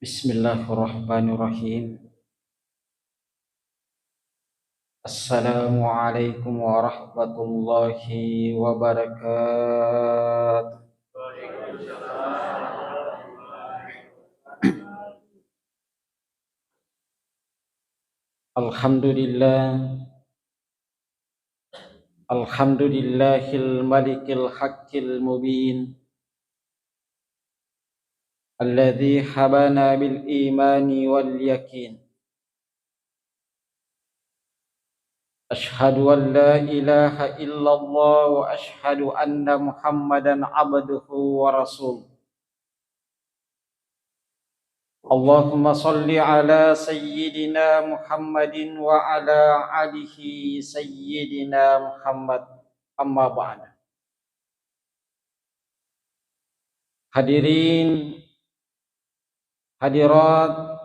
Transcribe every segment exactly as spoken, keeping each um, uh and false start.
Bismillahirrahmanirrahim. Assalamualaikum warahmatullahi wabarakatuh. Alhamdulillah. Alhamdulillahil malikil haqqil mubin. Alladzi habana bil imani wal yakin. Asyhadu an la ilaha illallah wa asyhadu anna Muhammadan abduhu wa rasuluh. Allahumma salli ala sayyidina Muhammadin wa ala alihi sayyidina Muhammad. Amma ba'd. Hadirin hadirat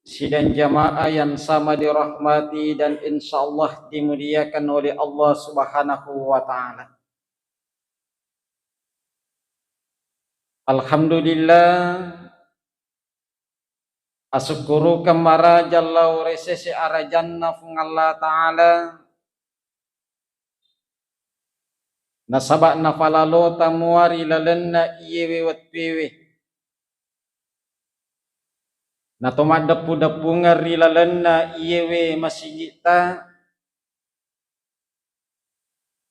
sidang jamaah yang sama dirahmati dan insyaallah dimuliakan oleh Allah Subhanahu wa taala. Alhamdulillah, asukkurukeng maraja lao ri sese arajanna Fuang Allah Ta'ala, nasaba nafalalota mua ri lalenna iyewe wettuewe. Natomaddeppu-deppungeng ri lalenna iyewe masigi'ta,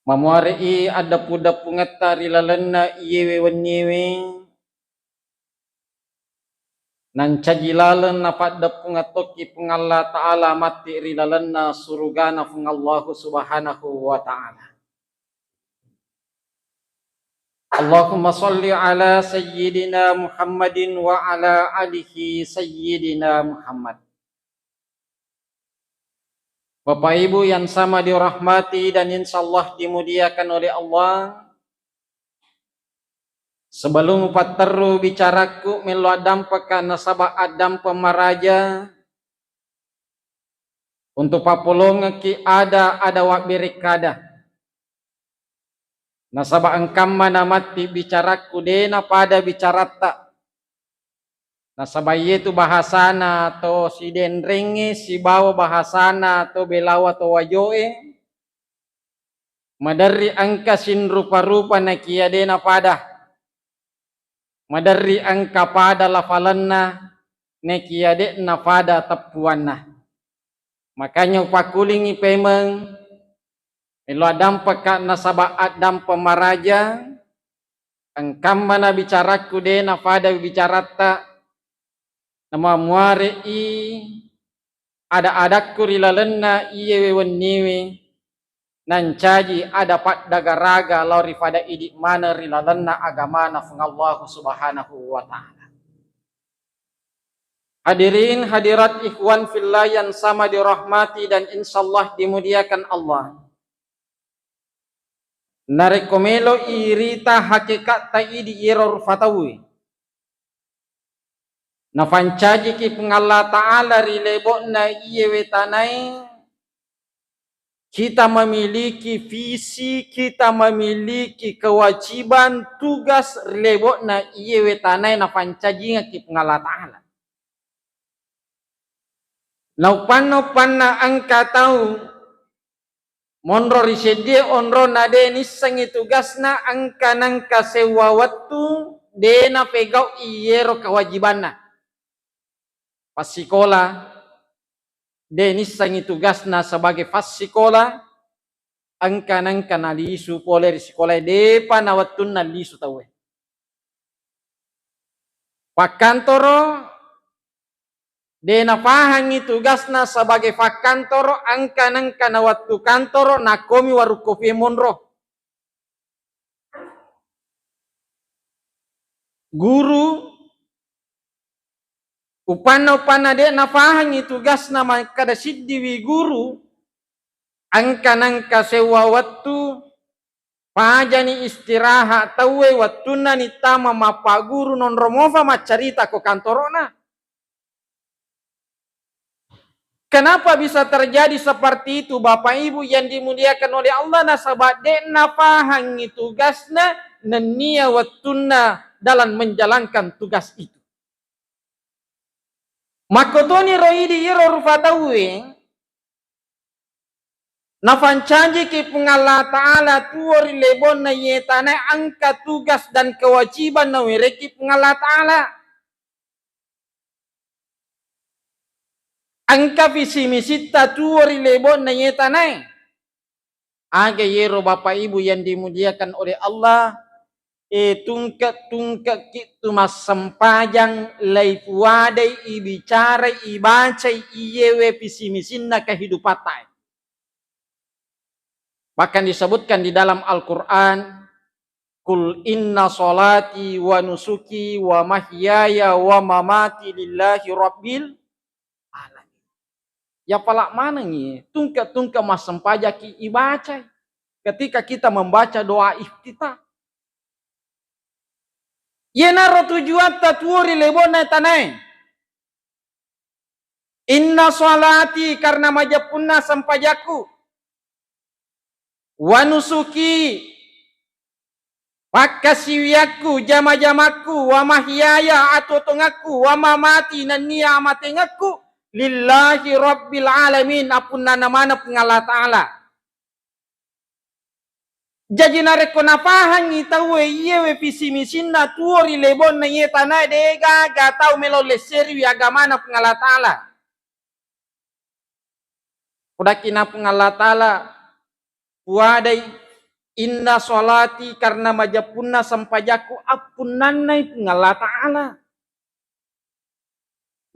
mamuare'i addeppu-deppungetta ri lalenna iyewe wenniewe, nancaji laleng napaddeppungeng tokki Puang Allah Ta'ala matti ri lalenna surugana Puang Allahu Subhanahu wa Ta'ala. Allahumma salli ala sayyidina Muhammadin wa ala alihi sayyidina Muhammad. Bapak Ibu yang sama dirahmati dan insyaallah dimuliakan oleh Allah, sebelum upatterru bicarakku, mello addampekka nasaba addampeng maraja untuk pappolongekki ada-ada wabberekkada. Nasaba engkamma namatti bicarakku, de napada bicaratta. Nasaba iyetu bahasana to Sidenrengnge sibawa bahasana to Belawa to Wajoe, maderri engka sinrupa-rupa nakia de napada. Maderri engka pada lafalenna, nekia de'na pada teppuanna. Makanya upakkulingi pemeng, melo addampekka nasaba addampeng maraja, engkamma na bicarakku de napada bicaratta, namamuare'i ada-adakku ri lalenna iyewe wenniwe, nancaji ada paddagaraga lao ri pada idi maneng ri lalenna agamana Puang Allahu Subhanahu wa Ta'ala. Hadirin hadirat ikhwan fillah yang sama dirahmati dan insyaallah dimuliakan Allah. Narekko melo irita hakikatta idi iyero rufa tauwe, nafancajiki Puang Allah Ta'ala ri lebo'na iyewe tanae, kita memiliki visi, kita memiliki kewajiban, tugas ri lebo'na iyewe tanae nafancajingekki Puang Allah Ta'ala. Naupanna-upanna engka tau monro ri seddie onronna de nissengngi tugasna, engka nengka sewwa wettu de napegau'i iyero kewajibanna. Passikola, de nissengngi tugasna sebagai passikola, engka nengka nalisu pole ri sikolae, depa na wettunna lisu tauwe. Pakkantoro, de napahangngi tugasna sebagai fakkantoro, engka nengka na wettu kantoro, nakkomi warung kopie monro. Guru, upanna-upanna de napahangngi tugasna makkada siddiwi guru, engka nengka sewwa wettu, pajani istirahat tauwe, wettunna nittama mappaguru nonro mofa maccarita ko kantorona. Kenapa bisa terjadi seperti itu, Bapak Ibu yang dimuliakan oleh Allah? Nasaba de napahangngi tugasna nennia wettunna dalam menjalankan tugas itu. Makkotoniro idi iyaro rupa tauwe nafancajiki Puang Allah Ta'ala tuo ri lebonna iye tanae engka tugas dan kewajiban nawerekki Puang Allah Ta'ala. Engka visi misitta tuo ri lebonna iye tanae. Aga yero Bapak Ibu yang dimuliakan oleh Allah, e, tungke-tungkeki tu massempajang laipuadai ibicarai ibacai iyewe visi misinna kehidupattae. Bahkan disebutkan di dalam Al-Quran, "Qul inna salati wa nusuki wa mahyaya wa mamati lillahi rabbil alamin." Ya pala manengi tungke-tungke massempajaki ibacai ketika kita membaca doa iftitah. Yenaro tujuatta tuo ri lebonna tanae. Inna salati, karena majeppunna sempajakku, wa nusuki, pakkasiwiakku, jama-jamakku, wa mahyaya, atuo-tuongakku, wa mamati, nennia amatengekku, lillahi rabbil alamin, appunnana maneng Puang Allah Ta'ala. Jaji narekko napahangngi tauwe iyewe visi misinna tuo ri lebonna iye tanae, degaga tau melo lesseriwi agamana Puang Allah Ta'ala. Pudakki na Puang Allah Ta'ala puadai, "Inna sholati," karena majeppunna sempajakku, appunnannai Puang Allah Ta'ala.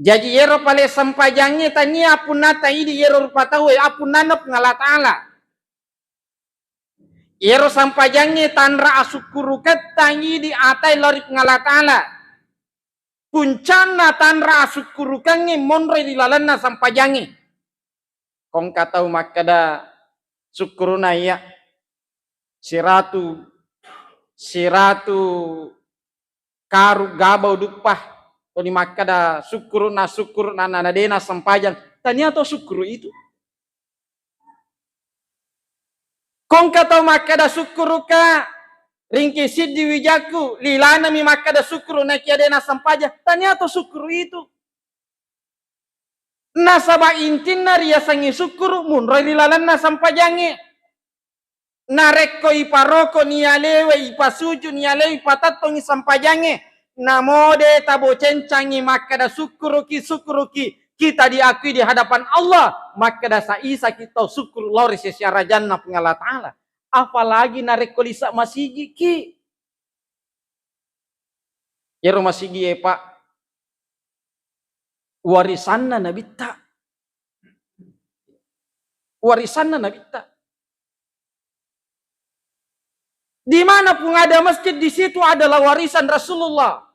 Jaji, iyero pale sempajangnge tania appunnata idi iyero rupa tauwe, appunnanna Puang Allah Ta'ala. Iyero sempajangnge tanra asukkuruketta idi atae lao ri Puang Allah Ta'ala. Punca'na tanra asukkurukengnge monroi ri lalenna sempajangnge. Ko engka tau makkeda, "Sukkuru'na iya, siratu, siratu karu gabau duppa." Toni makkeda, "Sukkuru'na, sukkuru'na, na, na de' nassempajang." Tania to sukkuru itu. Ko engka tau makkeda, "Sukkuruka, ringki siddi wijakku," lilanami makkeda sukkuru, naekia de' nassempajang. Tania to sukkuru itu. Nasaba intinna riasengnge sukkuru, munroi ri lalenna sempajangnge. Narekko iparoko nialewe, ipasuju nialewe, ipatettongi sempajangnge, namo de' tabo cencangngi makkeda, "Sukkuruki, sukkuruki," kita diakui di hadapan Allah, makkeda saisaki tau sukkuru lao ri sese arajanna Puang Allah Ta'ala. Apalagi narekko lisa masigiki. Iyaro masigie, Pak, warisanna Nabitta. Warisanna Nabitta. Di mana pun ada masjid, di situ adalah warisan Rasulullah.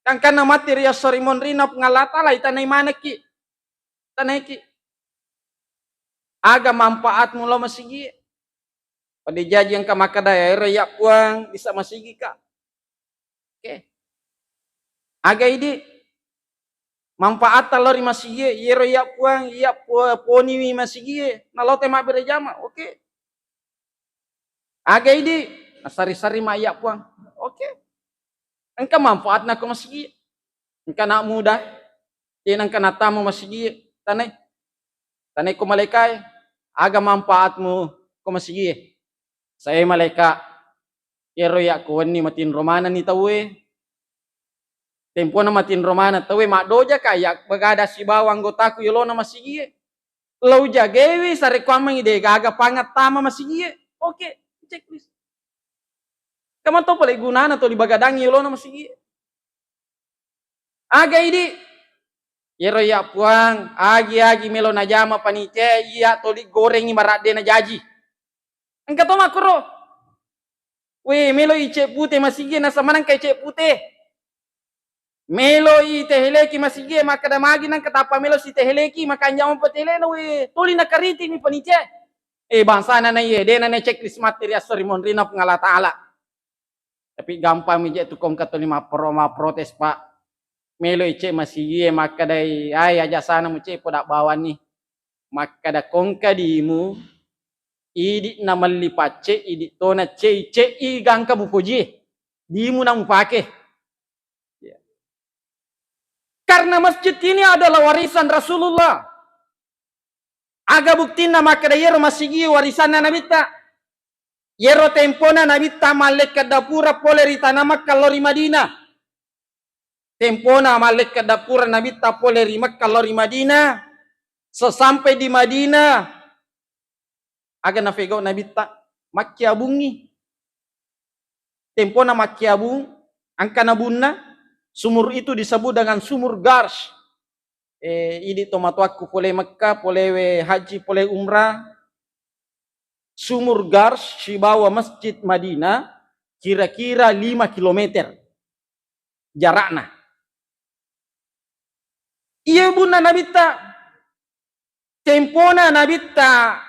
Gangkanna matti ri esso ri monrinna Puang Allah Ta'ala, itanai manekki. Tanaiki. Aga manfaatmu lao masigie? Pada jaji engka makkeda, "Ero iya Puang, bisa masigika." Oke. Aga idi manfaatta lao ri masigie? Iyero iya Puang, iya pu-, poniwi masigie, nalao te mabbere jama. Oke. Aga idi? Nasari-sari ma iya Puang. Oke. Engka manfaatna ko masigie. Engka anak muda, de' nengka nattama masigie. Tanai. Tanai ko malaikae. Aga manfaatmu ko masigie? Sae malaika, iyaro iya ko wenni matinro manenni tauwe. Tempona matinro maneng tauwe, maddoja ka iya bagada sibawa anggotaku yolona masigie. Lao jagewi sarekkuammengngi de' gaga pangattama masigie. Oke, checklist. Kamato pale gunana toli bagadangngi yolona masigie. Aga idi? Iyaro iya Puang, agi-agi melo najama panitia, iya toli gorengngi maradde najaji. Engka to makkoro. We, melo ice pute masigie, nasamaneng ka ice pute. Melo i teheleki masigie, makkeda magi nang ketappa melo si teheleki, makanjama petelena, we, toli nakariti ni panitia. Eh, bangsana na iye, de' na checklist matti ri esso ri monrinna Puang Allah Ta'ala. Tapi gampang mi je tu kongka toni mappro-, mapprotes, Pak. Melo ice masigie makkedai, "Ai, aja sana muce poda bawanni." Makkeda kongka dimu, idi namelli pacce, idi tona cei-cei gangka mupojie. Dimu namupake. Ya. Karena masjid ini adalah warisan Rasulullah. Aga buktinna makkeda iyaro masigi warisanna Nabitta? Iyaro tempona Nabitta mallekka dapura pole ri tana Makkah lao ri Madinah. Tempona mallekka dapura Nabitta pole ri Makkah lao ri Madinah. Sesampai di Madinah, aga nafegau Nabitta? Makkiabungngi. Tempona makkiabung, engka nabunna, sumur itu disebut dengan sumur Garsh. Eh, idi tomatoakku pole Mekka, polewe haji, pole umrah, sumur Garsh sibawa Masjid Madinah kira-kira lima kilometer jarakna. Iya bunna Nabitta, tempona Nabitta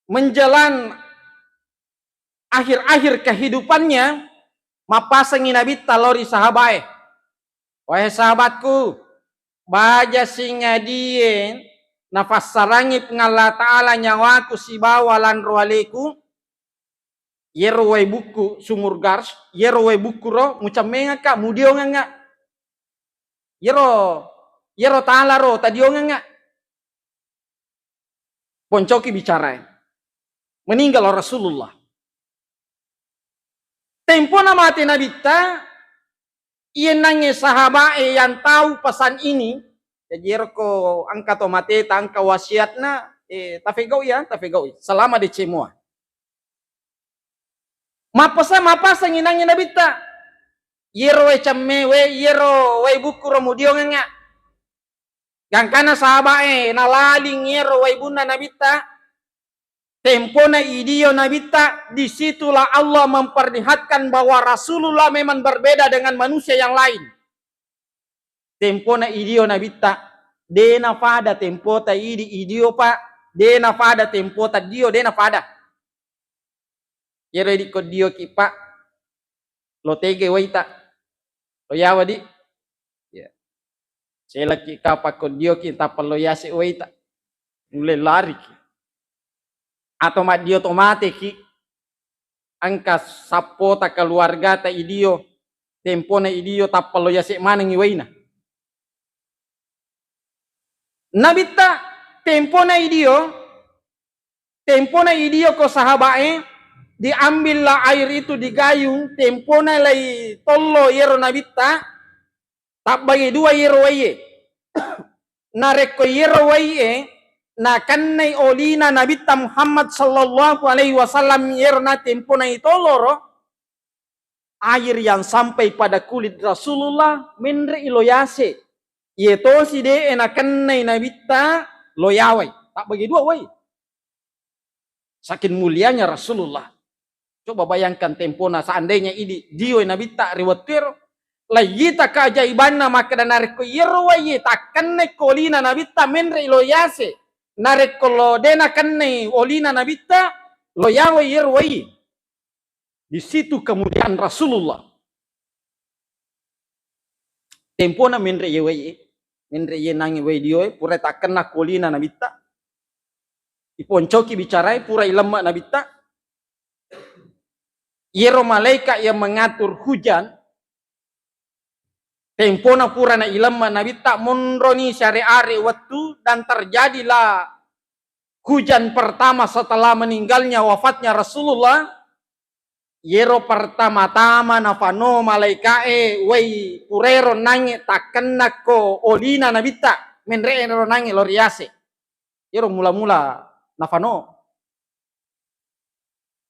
menjelang akhir-akhir kehidupannya, mappasengi Nabitta lao ri sahabae, "Wahai sahabatku, baja singadie nafassarangi Puang Allah Ta'ala nyawaku sibawa lanro aleku, iyero wae bukku sumur Garsh, iyero wae bukku ro mucemmengakka, mudiongengak. Iyero, iyero tala ro tadiongengak." Poncoki bicarae. Meninggal Rasulullah. Tempona mate Nabitta, iye nangnge sahabae yang tahu pesan ini, jaji ero ko engka to mateta, engka wasiatna, eh, tafegau ya, tafegau. Selama decemua. Mappasa-, mappasengi nangnge Nabitta. Iyero wae cemme, we, iyero wae bukku ro mudiongengak. Gangkana sahabae nalaling iyero wae bunna Nabitta, tempona idio Nabitta, disitulah Allah memperlihatkan bahwa Rasulullah memang berbeda dengan manusia yang lain. Tempona idio Nabitta, de nafada tempota idi, idio pa, de nafada tempota dio, de nafada. Iyero idi ko dioki, Pak, lo tege waita. Lo yawa di? Ya. Selaki kapa ko dioki tappa lo yase waita. Nulle lariki. Atau maddio to mateki. Engka sappota keluargata idio, tempona idio tappa lo yase manengi waina. Nabitta tempona idio, tempona idio ko sahabae, diambillah air itu digayung, tempona lai tollo iyero Nabitta, tabbagi dua iyero waie. Narekko iyero waie nakennai olina Nabitta Muhammad sallallahu alaihi wasallam iyero na tempona itoloro, air yang sampai pada kulit Rasulullah menre'i lo yase. Iye tosi de'e nakennai Nabitta lo yawai. Tabbagi dua wai. Saking mulianya Rasulullah. Coba bayangkan tempona, seandainya idi dioi Nabitta ri wettuero. Laiyita keajaibanna makkeda narekko iyero waie takkennai ko olina Nabitta menre'i lo yase. Narekko lo de nakennai olina Nabitta, lo yawai iyero waie. Di situ kemuliaan Rasulullah. Tempona menre ye wai e, menre ye nangi wai dioe, pura takkenna kolina Nabitta. Iponcoki bicarai, pura ilemme Nabitta. Iyero malaikat yang mengatur hujan, tempona pura nailemme Nabitta, monroni siare-are wettu, dan terjadilah hujan pertama setelah meninggalnya, wafatnya Rasulullah. Iyero pertama-tama nafano malaika'e wai purero nangnge takkennakko olina Nabitta, menre'e ro nangnge lo riase. Iyero mula-mula nafano.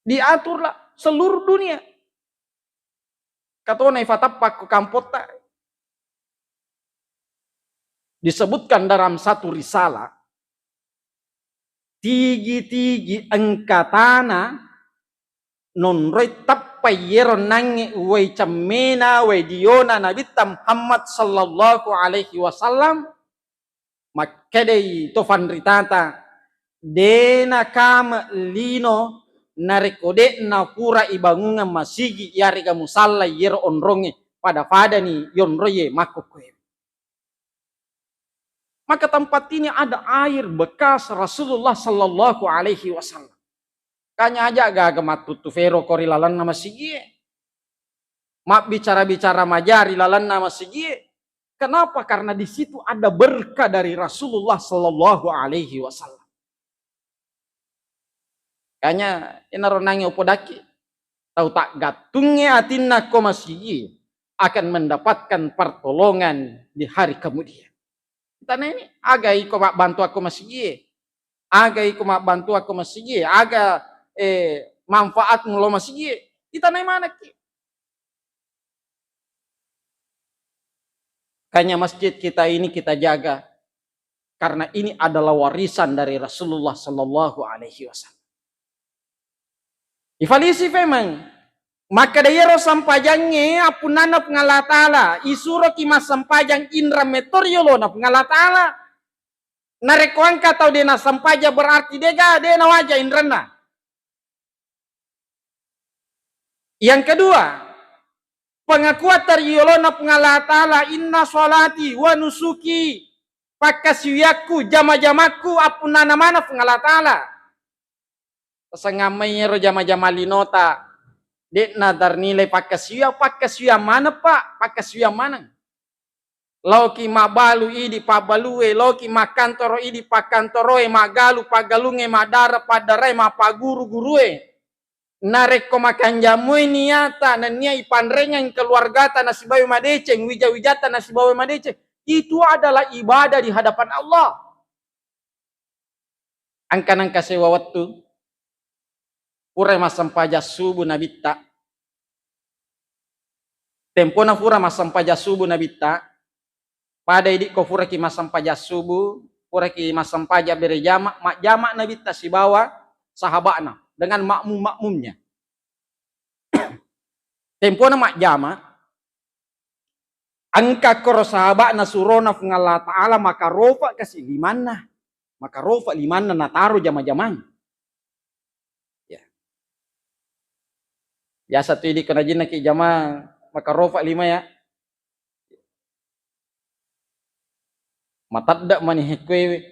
Diaturlah seluruh dunia. Katona ifatappa ko kampotta. Disebutkan dalam satu risalah, tigi-tigi engka tana nonroi tappai yero nangnge uwai cemmena, uwai diona Nabitta Muhammad sallallahu alaihi wasallam. Makkedai to fanritata, de nakame lino narekko de napura ibangungeng masigi yarega musalla yero onrongnge, pada-padani yonroie makkokkoe. Maka tempat ini ada air bekas Rasulullah sallallahu alaihi wasallam. Kanya aja gaga mattuttu fero ko ri lalenna masigie. Mabbicara-bicara maja ri lalenna masigie. Kenapa? Karena di situ ada berkah dari Rasulullah sallallahu alaihi wasallam. Kanya enaro nangi upodaki, tau taggattungnge atinna ko masigi akan mendapatkan pertolongan di hari kemudian. Tana ini, aga iko mabbantu akko masigi, aga iko mabbantu akko masigi, aga, eh, manfaatmu lo masigi, itanai manekki. Kanya masjid kita ini kita jaga, karena ini adalah warisan dari Rasulullah sallallahu alaihi wasallam. Ifalisi femeng, makkeda iyaro sempajangnge appunnanna Puang Allah Ta'ala, isuroki massempajang inreng metto ri yolona Puang Allah Ta'ala. Narekko engka tau de nassempajang, berarti dega, de nawaja inrenna. Yang kedua, pengakuan ri yolona Puang Allah Ta'ala, "Inna sholati wa nusuki," pakkasiwiakku, jama-jamakku, appunnana maneng Puang Allah Ta'ala. Tasengngammai ero jama-jama linota, de'na tarnilai pakkasiwiang, pakkasiwiang maneng, Pak, pakkasiwiang maneng. Laoki mabbalu idi pabbalue, laoki makkantoro idi pakkantoroe, maggalu paggalungnge, maddara paddarae, mappaguru gurue. Narekko makanjamui niata nennia ipanrengeng keluargata nasibawa madeceng, wija-wijata nasibawa madeceng, itu adalah ibadah di hadapan Allah. Engka nengka sewa wettu, purai massempajang subuh Nabitta. Tempona pura massempajang subuh Nabitta, pada idikko puraki massempajang subuh, puraki massempajang berejama, majjama Nabitta sibawa sahaba'na dengan makmum-makmumnya. Tempona majjama, engka koro sahaba'na surona Puang Allah Ta'ala makarofa kasi limanna, makarofa limanna nataro jama-jamang. Ya. Biasa tu idi ko najinnaki jama makarofa lima ya. Matadda mani hekkuewe.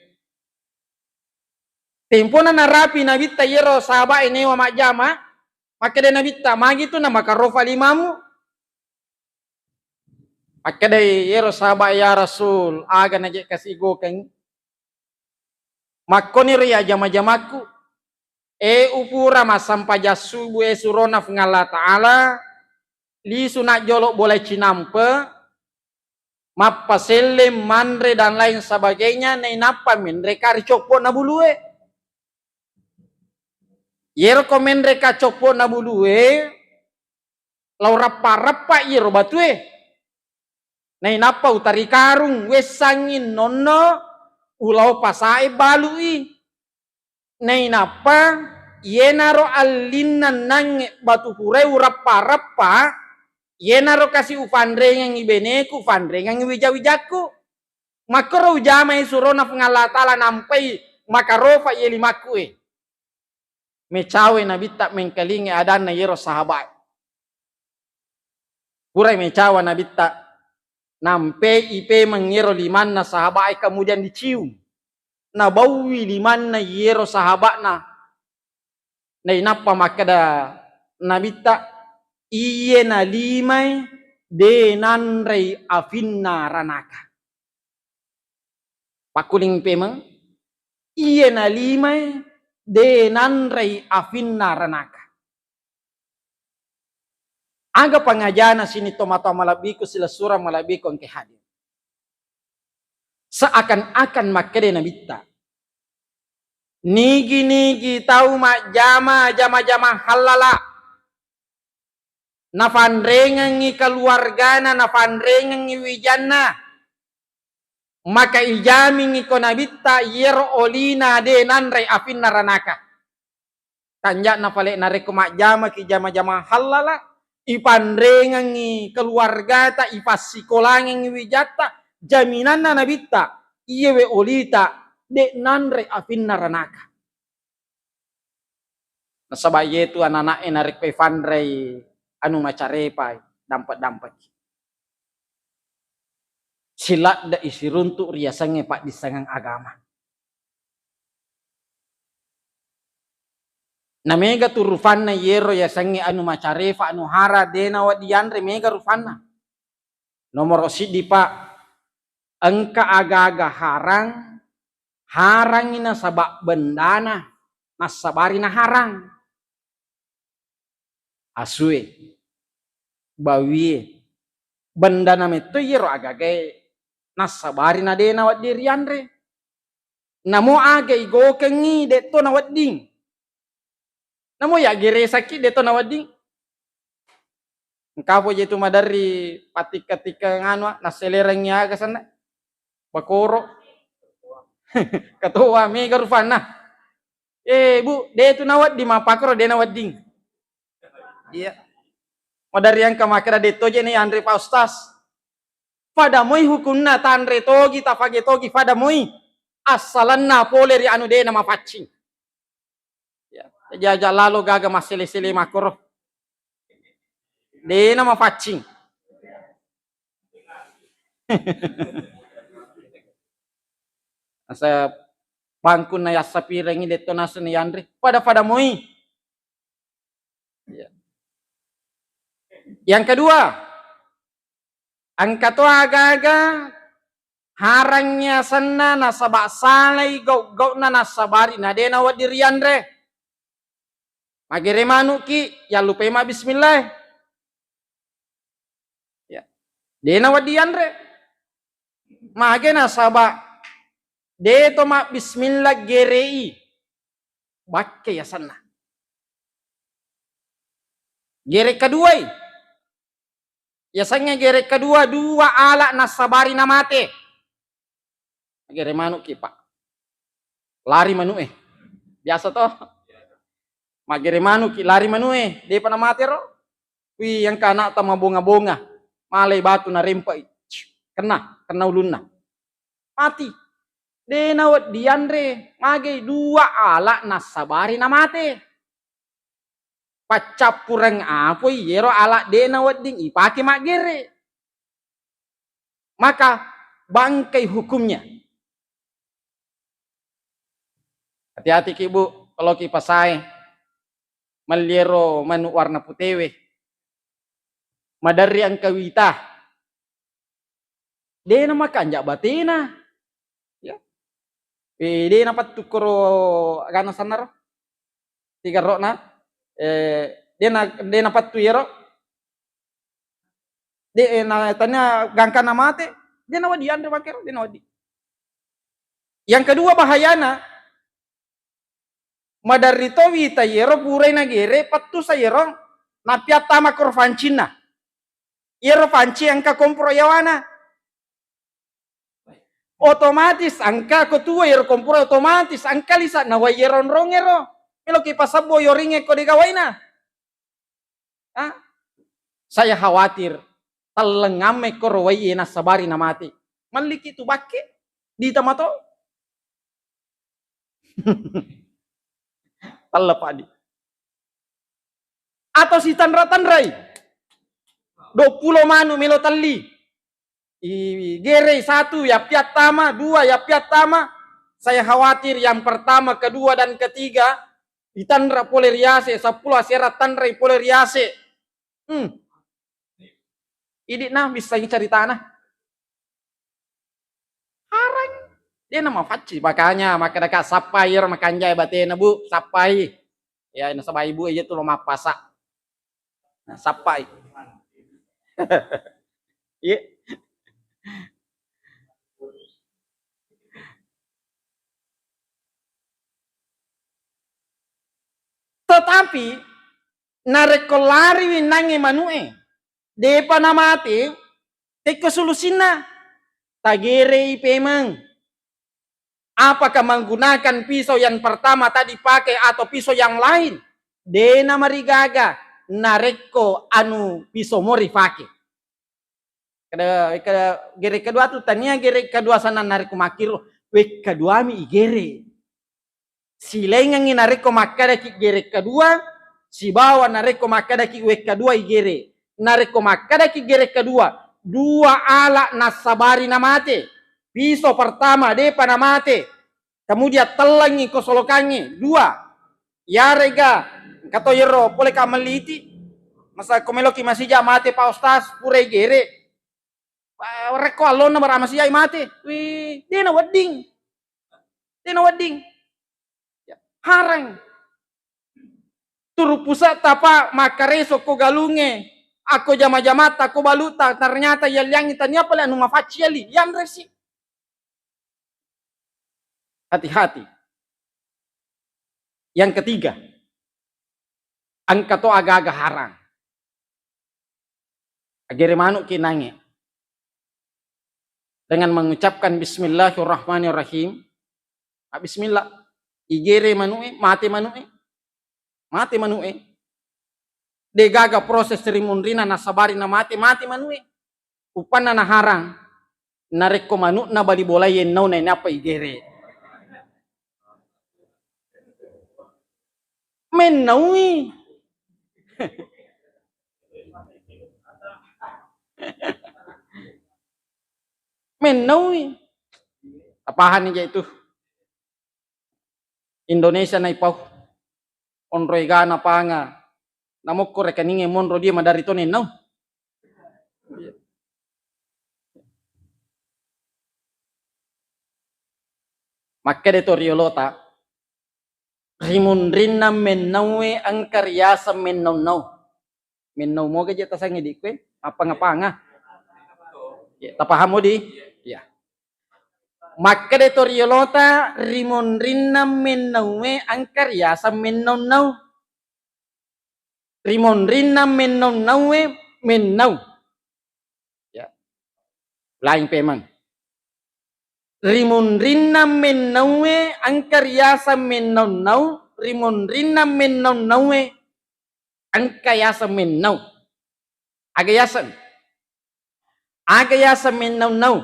Tempona narapi Nabitta iyero sahabae newa majjama, makkeda Nabitta, "Magi tu na makarofa limamu?" Makkeda iyero sahabae, "Ya Rasul, aga naje kasi gokeng?" Makkoniro iya jama-jamakku, e, upura massempajang subuh e surona Puang Allah Ta'ala, lisu najjolo bola cinampe, mappaselleng, manre dan lain sebagainya, nainappa menre ka ri coppo'na bulue. Iyero ko menre ka coppo'na bulue, lao rappa-rappa iyero batue. Nainappa utari karung, wessangngi nonno, ulao pasae balui. Nainappa iyenaro allinnannangnge batu purae urappa-rappa, iyenaro kasi ufanrengengngi beneku, ufanrengengngi wija-wijakku. Makkoro ujamai surona Puang Allah Ta'ala nampai makarofa iye limakku e. Mecawe Nabitta mengkalingai adanna iyero sahabae. Purai mecawa Nabitta, nampei pemeng iyero limanna sahabae, kemudian dicium. Nabaui limanna iyero sahaba'na. Nainappa makkeda Nabitta, "Iye nalimai de nanrei afinna ranaka." Pakkuling pemeng, iye nalimai de nanrei afinna ranaka. Aga pangajana sini tomatoa malebbiku, silessureng malebbiku engke hadir. Seakan-akan makkeda Nabitta, nigi-nigi tau majjama jama-jama hallala, nafanrengengngi keluargana, nafanrengengngi wijanna, maka ijamingngi ko Nabitta iyero olina de nanrei afinna ranaka. Kanja'na fale narekko majjamaki jama-jama hallala, ipanrengengngi keluargata, ipassikolangengngi wijatta, jaminanna Nabitta, iyewe olita de nanrei afinna ranaka. Nasaba iyetu anana'e narekko ifanrei anu macarepa, dampe-dampeki. Siladde'i siruntu riasengnge paddissengeng agama. Na mega tu rufanna iyero yasengnge anu macarepa, anu hara, de nawedding yanre, mega rufanna. Nomoro siddi, Pak, Engka aga-aga harang, harangngi nasaba bendana nassabari naharang. Asue, bawie, bendana metto iyaro agagae nassabari na de nawedding rianre. Namo aga igokengngi de to nawedding. Namo yaggeresakki de to nawedding. Engka po je tu maderri pattikka-tikka nganu, nasselerengngi aga senna? Bakoro. Katoa mega rupanna. Eh, Bu, de tu nawedding, mappakoro de nawedding. Iya. Maderri engka makkeda de to je ni anre Pak Ustaz. Pada moi hukunna, tanre togi, tafage togi, pada moi. Assalenna pole ri anu de namapaccing. Ya, jaja lalo gaga massele-sele makkoro. De namapaccing. Asa bangkunna yassapirengngi de to naseng yanre. Pada-pada moi. Ya. Yang kedua, engka to aga-aga harangngi asenna nasaba salai gau-gauna nassabari na de nawedding rianre. Magere manuki, yallupai mabbismillah. Ya. De nawedding yanre. Mage nasaba de to mabbismillah gerei. Bakke yasenna. Gere kaduai. Yasengnge gere kedua, dua ala nassabari namate. Magere manuki, Pak. Lari manue. Biasa to. Magere manuki, lari manue. Depa namate ro. Wih, engka anakta mabonga-bonga. Malai batu narempai. Kena, kena ulunna. Mati. De nawedding yanre. Mage dua ala nassabari namate. Paccappureng apoi yero ala de nawedding ipake maggere. Maka bangkai hukumnya. Hati-hati ki, Bu, kalau ki pasae melli ero manu warna putewe. Maderri engka wita. De namakanja batena. Ya. Eh, de napattu koro agana sannaro. Tiga rokna. Eh, de na, de napattu yero. De, eh, na tania gangkana mate, de nawedding yanre makero, de nawedding. Yang kedua bahayana, maderri to wita yero purai nagere, pettu sa yero, napiattama koro pancinna. Yero panci engka komporo yawana. Otomatis engka ko tuo yero komporo, otomatis engka lisa nawai yero onrong ero. Melo ki pasabbo yoringe ko de gawaina. Ah? Saya khawatir telleng amme koro wai e nassabari namate. Melliki tu bakke di tamato. Telle padi. Atau sitanra-tanrai. Dua puluh manu melo telli. Igerei satu yappiattama, dua yappiattama. Saya khawatir yang pertama, kedua, dan ketiga ditanra pole riase, seppulo asera tanrai pole riase. Hmm. Idi'na missengi caritana. Harang. Dia nama facci, makanya makkeda ka sappai ero makanjai batena, Bu, sappai. Ya, nasaba ibu aja tu lo mappasa. Nah, sappai. Iya. Tetapi narekko lariwi nangnge manu'e, depa namate, tekko solusinna, tagerei pemeng. Apakah menggunakan pisau yang pertama tadi pakai atau pisau yang lain? De namarigaga narekko anu pisau mo rifake. Kada, kada, gere kedua tu tania gere kedua sana narekko makkiro, wekka duami igere. Silaingengngi narekko makkadaki gere kedua, sibawa narekko makkadaki wekka dua igere. Narekko makkadaki gere kedua, dua ala nassabari namate. Piso pertama depa namate, kemudian tellengngi ko solokangnge, dua. Yarega engka to yero pole ka melliti, masa ko meloki masija mate Pak Ustaz, pura igere. Eh, rekko allonna bara masiai mate, wih, dena wedding. Dena wedding. Ya, harang. Turu pusa'ta, Pak, makkareso ko galungnge, akko jama-jamatta, ko balu'ta, ternyata yalliangngi tania pale anu mafacciali, yanresi. Hati-hati. Yang ketiga, engka to aga-aga harang. Agere manu'ki nangnge. Dengan mengucapkan bismillahirrahmanirrahim. Ah, bismillah. Igere manu'e, mate manu'e. Mate manu'e. Degaga proses rimunrina nasabari na mate, mate manu'e. Uppanna naharang. Narekko manu'na bali bolae yennau nainappa igere. Mennaui. Mennaui. Tapahani je itu. Indonesia naipau. Onro egana panga. Namokko rekeningnge monro dia madari to nennau. Makkeda to riolota, rimunrinna mennaue engka riaseng mennau-nau. Mennau moga je tasangnge dikkue, mappanga-panga. Ya, tapaham modi? Ya. Makkeda to riolota, rimunrinna mennaue engka riaseng mennau-nau. Rimunrinna mennau-naue mennau. Ya. Laing pemeng. Rimunrinna mennaue engka riaseng mennau-nau, rimunrinna mennau-naue engka yaseng mennau. Aga yaseng? Aga yaseng mennau-nau?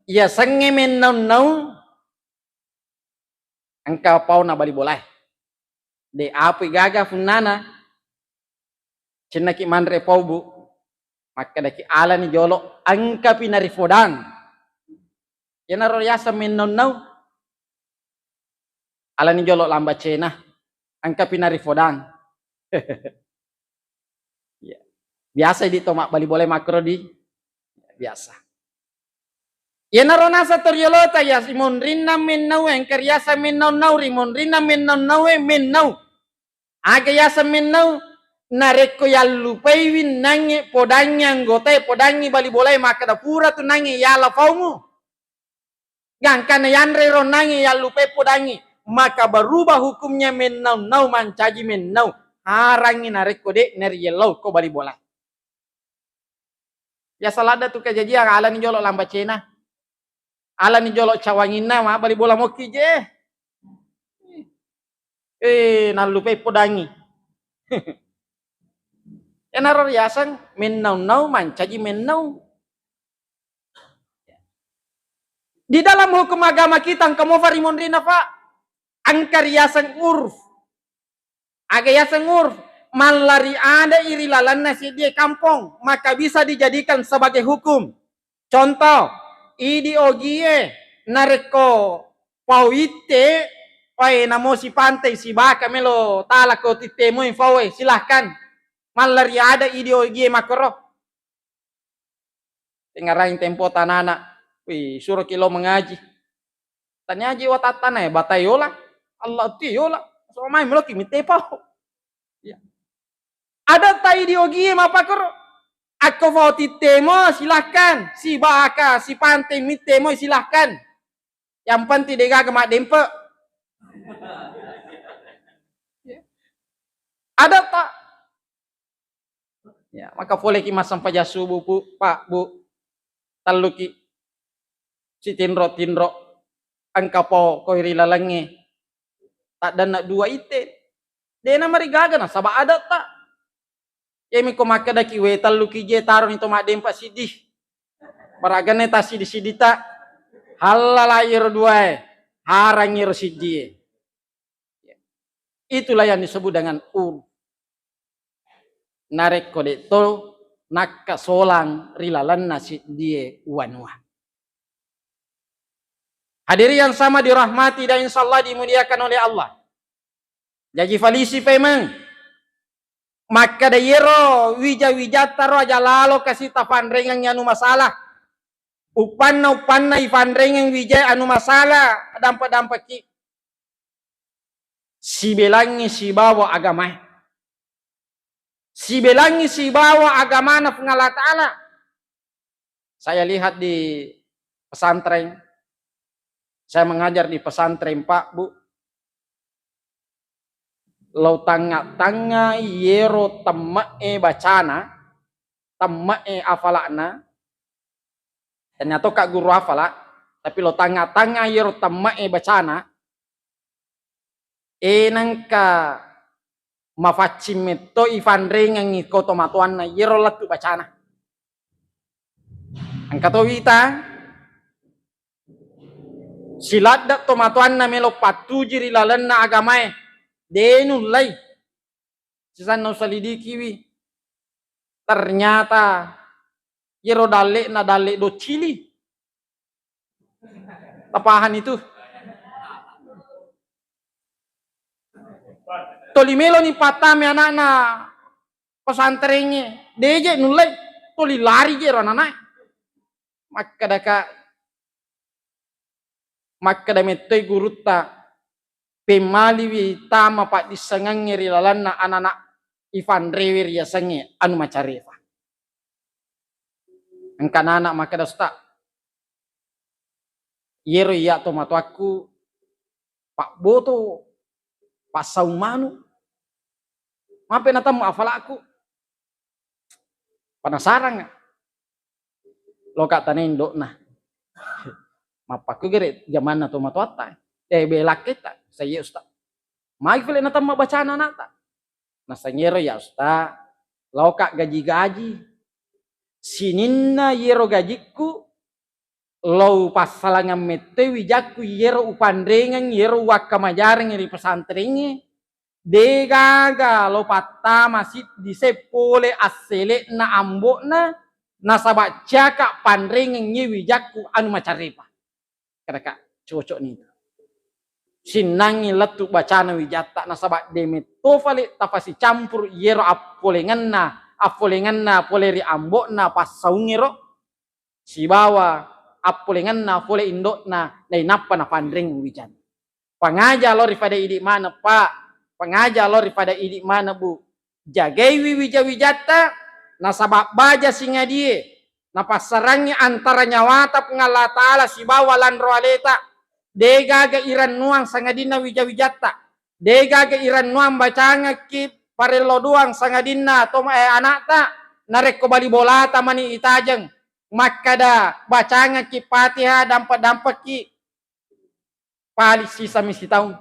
Yasengnge mennau-nau engka paona bali bolae. De apui gaga funnana. Cennaki manre pau, Bu. Makkedaki alani jolo engkapi narifodang. Iyanaro yaseng mennau-nau. Alani jolo lamba cena, engkapi narifodang. Iya. Biasa idi to mabbali bola makkoro di? Biasa. Iyanaro naseng to riolota ya, rimunrinna mennau, engka riaseng mennau-nau, rimunrinna mennau-nau e mennau. Aga yaseng mennau? Narekko yallupaiwi nangnge podangngi anggotae, podangngi bali bolae, makkeda pura tu nangnge yala paumu. Gangkanna yanre ronnangngi yallupai podangngi, maka berubah hukumnya mennau-nau mancaji mennau. Harangngi narekko de' nariellau ko bali bola. Biasa ladda tu kajajiang, alani jolo lamba cena. Alani jolo cawanginna, ma bali bola mokki je. Eh, nallupai podangngi. Enaro riaseng mennau-nau mancaji mennau. Di dalam hukum agama kita, engka mofa rimunrinna, Pak. Engka riaseng urf. Aga yaseng urf? Mallari adai ri lalenna seddie kampong, maka bisa dijadikan sebagai hukum. Contoh, idi ogie narekko pau itte, pae namo sipantai sibaka melo tala ko tittemoi faue, silahkan. Mallari ada idi ogie makkoro. Tengngarang tempo tanana, wih, suroki lo mengaji. Taniaji watattana ya, batai yola, Allah tu yola, so mai meloki mitte pau. Ya. Ada tai di ogie mappakoro. Akko fau tittemo, silahkan. Sibaka, sipantai mittemo, silahkan. Yang penting degaga maddempe. Ada tak? Ya, maka poleki massempajang subuh, Pu, Pak, Bu. Telluki sitinro-tinro, engka po koi ri lalengnge. Taddanna dua itte. Dena marigaga nasaba adatta. Yemi ko makkedaki we telluki je taroni to maddempa siddi. Baraganna ta siddi-siddita. Hallala iyaro duae. Harangngi ro siddie. Itulah yang disebut dengan urf. Narekko de' to nakkasolang ri lalenna siddie wanua. Hadirin yang sama dirahmati dan insyaallah dimuliakan oleh Allah. Jaji falisi paimeng. Makkeda yero wija-wijatta ro aja lalo kasi tafanrengeng anu masalah. Uppanna-uppanna ifanrengeng wija anu masalah, dampe-dampeki. Sibelangi sibawa agamae. Sibelangi sibawa agamana Puang Allah Ta'ala. Saya lihat di pesantren, saya mengajar di pesantren, Pak, Bu. Lao tangnga-tangnga yero temme'e bacana, temme'e afala'na, tania toka guru afala, tapi lao tangnga-tangnga yero temme'e bacana, e nengka mafaccing metto ifanrengengngi ko tomatoanna yero lettu bacana. Engka to wita siladde tomatoanna melo pattuji ri lalenna agamae, de nullei. Sisanna usalidikiwi, ternyata yero dalle'na dalle doccili. Tapahan itu. Toli meloni pattame anakna pesantrengnge, deje nullei, toli lari je ro ananae. Makkedaka, makkeda mettoi gurutta, pemmaliwi tama paddissengengnge ri lalenna anana ifanrewe riasengnge anu macarepa. Engka nana makkeda, Ustaz, yero iya tomatoakku pabboto, passaung manu, mape natemmu afalakku. Penasaran, loka tane indo'na. Mappakku gere jamanna tomatoatta. Eh, belakketta, saya Ustaz. Magi fele natemma bacana anakta. Nasengero ya Ustaz, loka gaji-gaji. Sininna yero gajikku, lao passalangang mettoi wijakku yero upanrengeng, yero uwakkamajarengngi ri pesantrengnge, degaga lo pattama siddi se pole assele'na ambo'na, nasaba ciaka panrengeng ye wijakku anu macarepa. Kadaka cocok ni. Sinnangi lettu bacana wijatta, nasaba de metto fale tapasicampur yero appolengenna, appolengenna pole ri ambo'na passaungngero. Sibawa appolengenna pole indo'na nainappa napanreng wijanna. Pangaja lo ri pada idi maneng, Pak. Pangaja lo ri pada idi maneng, Bu. Jagaiwi wija-wijatta, nasaba baja singadie napassarangngi antara nyawata Puang Allah Ta'ala sibawa lanro aleta. Degaga irennuang sangadinna wija-wijatta. Degaga irennuang bacangekki parello doang sangadinna to, eh, anakta, narekko bali bolata mani itajeng. Makkeda bacangekki Fatihah, dampe-dampekki, pali sisami sitaung.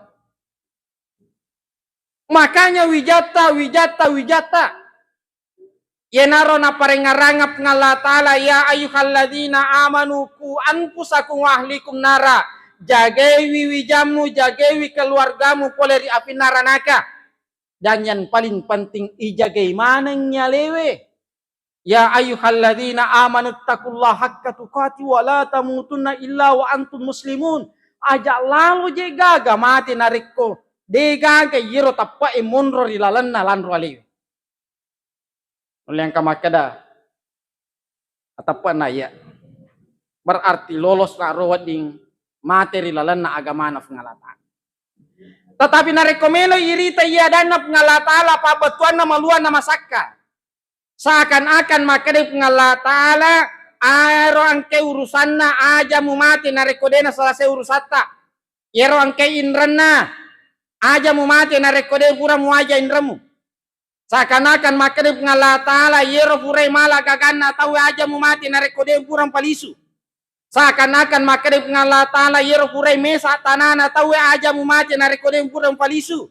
Makanya wijatta, wijatta, wijatta. Yenaro naparengngerangeng Puang Allah Ta'ala, "Ya ayyuhalladzina amanu qu anfusakum wa ahlikum nara." Jagaiwi wijammu, jagaiwi keluargamu pole ri api naranaka. Dan yang paling penting, ijagai maneng nyalewe. "Ya ayyuhalladzina amanu taqullaha haqqa tuqati wa la tamutunna illa wa antum muslimun." Aja lalo je gaga mate narekko de gaga yero teppe'e monro ri lalenna lanro alewe. Nulle engka makkeda, "Ateppe'na iya." Berarti lolos na ro wedding mate ri lalenna agamana Puang Allah Ta'ala. Tetapi narekko melo irita iya adanna Puang Allah Ta'ala, pabbettuanna maluanna masakka. Seakan-akan makkeda Puang Allah Ta'ala, "Aro engke urusanna, aja mumate narekko dena selesai urusatta. Yero engke inrenna, aja mumate narekko de pura muaja inremmu." Seakan-akan makkeda Puang Allah Ta'ala, "Yero purai mala gaganna tau, aja mumate narekko de pura mpalisu." Seakan-akan makkeda Puang Allah Ta'ala, "Yero purai mesa tanana tau, aja mumate narekko de pura mpalisu."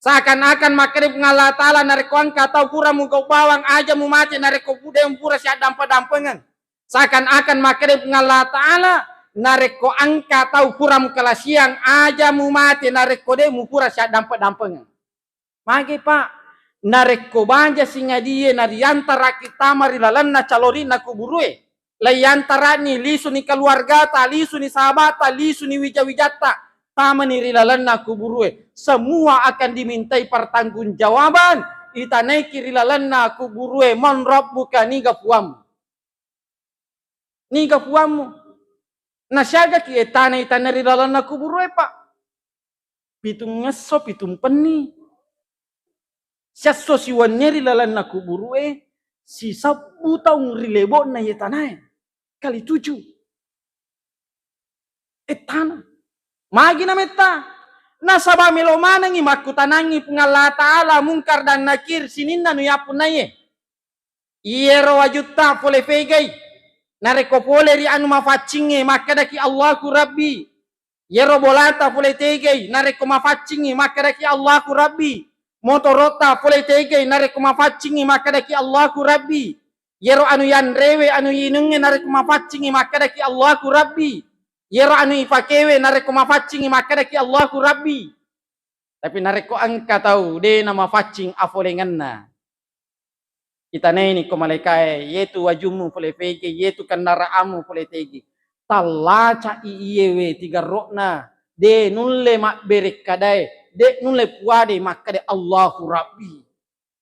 Seakan-akan makkeda Puang Allah Ta'ala, "Narekko engka tau pura mugau bawang, aja mumate narekko pu-, de pura siaddampe-dampengeng." Seakan-akan makkeda Puang Allah Ta'ala, "Narekko engka tau pura mukalasiang, aja mumate narekko de mupura siaddampe-dampengeng." Mage, Pak, narekko baja singadie nariantaraki tama ri lalenna calori'na kuburue, laiantarani, lisuni keluargata, lisuni sahabata, lisuni wija-wijatta, tamani ri lalenna kuburue, semua akan dimintai pertanggungjawaban. itanaiki ri lalenna kuburue, "Man rabbuka?" Niga puammu? Niga puammu? Nasiagaki ettana itanai ri lalenna kuburue, Pak? Pitungngesso pitumpenni. Siasso siwennie ri lalenna kuburue, sisebbu taung ri lebo'na iye tanae. Kali tuju. Ettana. Magi nametta? Nasaba melo manengngi makkutanangngi Puang Allah Ta'ala Mungkar dan Nakir sininna nuyappunnaiye. Iyero wajutta pole fegai, narekko pole ri anu mafaccingnge makkedaki, "Allahu Rabbi." Iyero bolata pole tegai, narekko mafaccingngi makkedaki, "Allahu Rabbi." Motorotta pole tegai, narekko mafaccingngi makkedaki, "Allahu Rabbi." Iyero anu yanrewe, anu yinungnge, narekko mafaccingngi makkedaki, "Allahu Rabbi." Iyero anu ipakewe, narekko mafaccingngi makkedaki, "Allahu Rabbi." Tapi narekko engka tau de namafaccing afolengenna, itanaini ko malaikae, "Yetu wajummu pole fege, yetu kendaraamu pole tege." Tallaca'i iyewe tigerro'na, de nulle mabberekkadae, de nulle puadai makkeda, "Allahu Rabbi."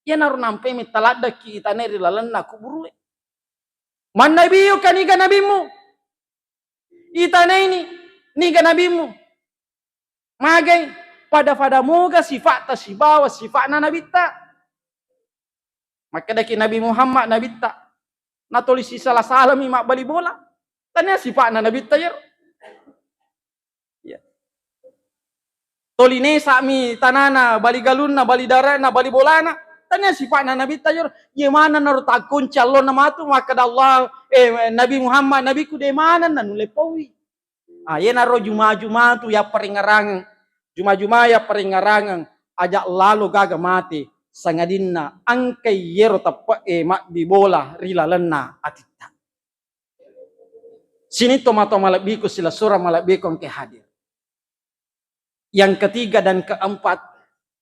Iyanaro nampai metta laddekki itanai ri lalenna kuburue. "Man nabiyyuka?" Niga nabimmu? Itanaini, "Niga nabimmu?" Magai, pada-pada moga sifatta sibawa sifa'na nabitta. Makkedaki Nabi Muhammad nabitta, natoli sisala-salami mabbali bola. Tania sifa'na nabitta iyaro. Ya. Toli nesa'mi tanana, bali galunna, bali darana, bali bolana. Tania sifa'na nabitta iyaro. Ye maneng naro takkonci allonna matu makkeda Allah, eh, Nabi Muhammad, nabiku de maneng nanulle paui. Ah, yenaro juma-juma tu yapparingngerangeng, juma-juma yapparingngerangeng, aja lalo gaga mate, sangadinna engkai yero teppe'e mabbi bola ri lalenna atitta. Sining tomatoa malebbiku, silessureng malebbiku engke hadir. Yang ketiga dan keempat,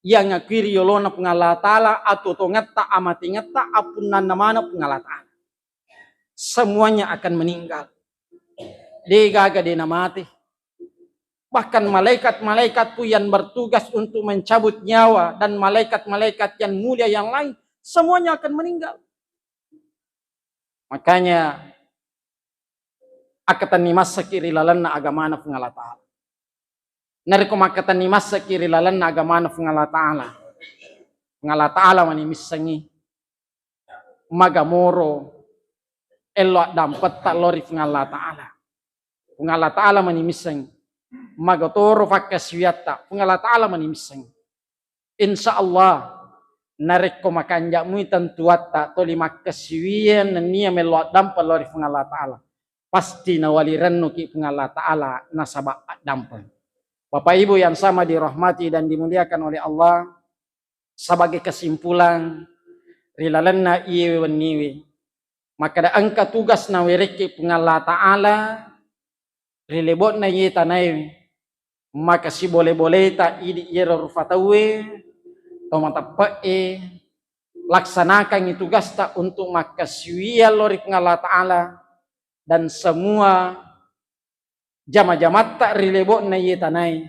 yang akui ri yolona Puang Allah Ta'ala, atuo-tuongetta, amatengetta, appunnanna maneng Puang Allah Ta'ala. Semuanya akan meninggal. De gaga de namate. Bahkan malaikat-malaikat pun yang bertugas untuk mencabut nyawa dan malaikat-malaikat yang mulia yang lain, semuanya akan meninggal. Makanya, akkatenni massaki ri lalenna agamana Puang Allah Ta'ala. Narekko makkatenni massaki ri lalenna agamana Puang Allah Ta'ala, Puang Allah Ta'ala mani missengngi magamoro ello addampetta lao ri Puang Allah Ta'ala. Puang Allah Ta'ala mani missengngi magatoro fakkasiwiatta, Puang Allah Ta'ala mani missengngi. Insya Allah, narekko makanja'mui tentuatta toli makkasiwiang nennia mello addampeng lao ri Puang Allah Ta'ala, pasti nawali rennuki Puang Allah Ta'ala nasaba addampeng. Bapak Ibu yang sama dirahmati dan dimuliakan oleh Allah, sebagai kesimpulan, ri lalenna iyewe wenniwe, makkeda engka tugas nawerekki Puang Allah Ta'ala ri lebo'na iye tanae, maka sibole-boleta idi iyero rufa tauwe, to mateppe'e, laksanakangngi tugasta untuk makkasiwiang lao ri Puang Allah Ta'ala dan semua jama-jamatta ri lebo'na iye tanae,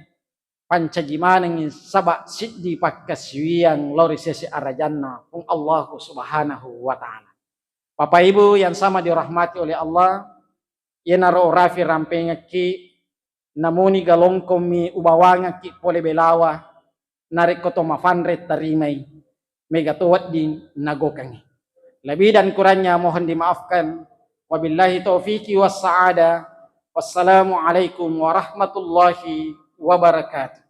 pancaji manengngi saba siddi pakkasiwiang lao ri sese arajanna Puang Allahu Subhanahu wa Ta'ala. Bapak Ibu yang sama dirahmati oleh Allah, iyanaro orafi rampengekki, namuni galongkommi ubawangekki pole belawa, narekko to mafanre tarimai, mega to wedding nagokangngi. Lebih dan kurangnya mohon dimaafkan. Wabillahi taufiqi wassa'adah. Wassalamualaikum warahmatullahi wabarakatuh.